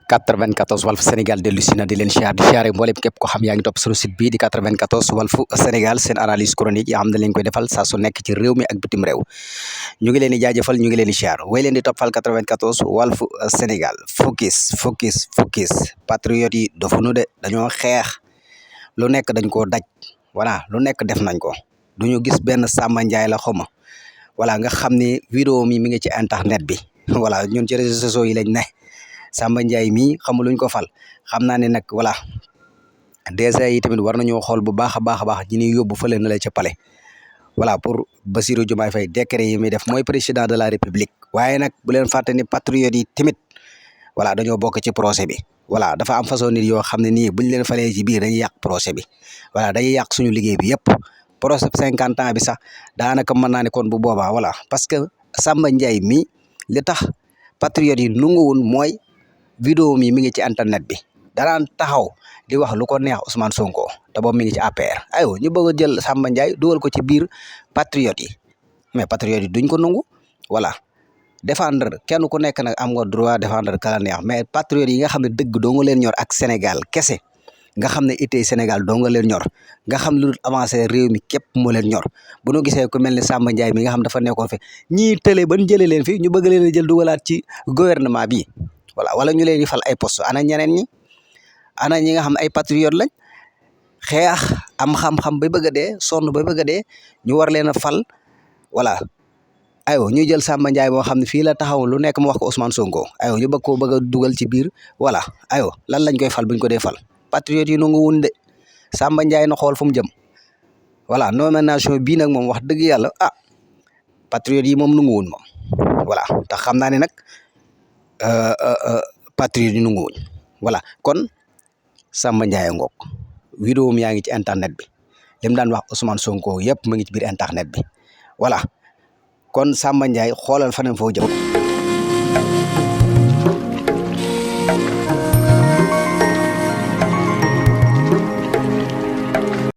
94 Walf Sénégal dellu si na di leen siyaare mboolem képp ko xam yaa ngi topp sunu site bii di 94 Walf Sénégal seen analyse chronique yi xam ne leen koy defal saa su nekk ci réew mi ak bitim réew ñu ngi leen di jaajëfal ñu ngi leen di siyaar way leen di toppal 94 Walf Sénégal focus patriote yi dofunu de dañoo xeex lu nekk dañ koo daj voilà lu nekk def nañ ko duñu gis benn Samba Ndiaye la xoma voilà nga xam ne vidéo mi ngi ci internet bi voilà ñun ci réseaux sociaux yi lañ ne Samba Ndiaye mii xamul luñ ko fal xam naa ne nag voilà DG yi tamit war nañoo xool bu baax a baax ñi ñuy yóbbu fële na la ca palais voilà pour Bassirou Diomaye Faye décret yi muy def mooy président de la république waaye nag bu leen fàtte ni patriote yi tamit voilà dañoo bokk ci procès bi voilà dafa am façon nit yoo xam ne nii buñ leen falee ci biir dañuy yàq procès bi voilà dañuy yàq suñu liggéey bi yëpp procès 50 ans bi sax daanaka mën naa ne kon bu boobaa voilà parce que Samba Ndiaye mi li tax patriote yi nunguwun mooy vidéo mi ngi ci internet bi danaan taxaw di wax lu ko neex Ousmane Sonko te boobu mi ngi ci APR aywa ñu bëgg a jël Samba Ndiaye dugal ko ci biir patriote yi mais patriote yi duñ ko nungu voilà défendre kenn ku nekk nag am nga droit défendre kala neex mais patriote yi nga xam ne dëgg doo nga leen ñor ak Sénégal kese nga xam ne itey Sénégal doo nga leen ñor nga xam lu dul avancé réew mi képp moo leen ñor bu ñu gisee ku mel ni Samba Ndiaye mi nga xam dafa nekkoon fi ñii tële ban jëlee leen fi ñu bëgg leen a jël dugalaat ci gouvernement bi voilà wala ñu leen di fal ay poste ana ñeneen ñi ana ñi nga xam ay patriote lañ xeex am xam-xam ba bëgg a dee sonn ba bëgg a dee ñu war leen a fal voilà aywa ñu jël Samba Ndiaye moo xam ne fii la taxaw lu nekk mu wax ko Ousmane Sonko aywa ñu bëgg koo bëgg a dugal ci biir voilà aywa lan lañ koy fal buñ ko dee fal patriote yi nangu wun de Samba Ndiaye na xool fu mu jëm voilà nomination bii nag moom wax dëgg yàlla patriote yi moom nangu wun moom voilà tax xam naa ne nag patriote yi nangu wuñ voilà kon Samba Ndiaye ngoog vidéo mi yaa ngi ci internet bi lim daan wax Ousmane Sonko yëpp mu ngi ci biir internet bi voilà kon Samba Ndiaye xoolal faneen foo jëm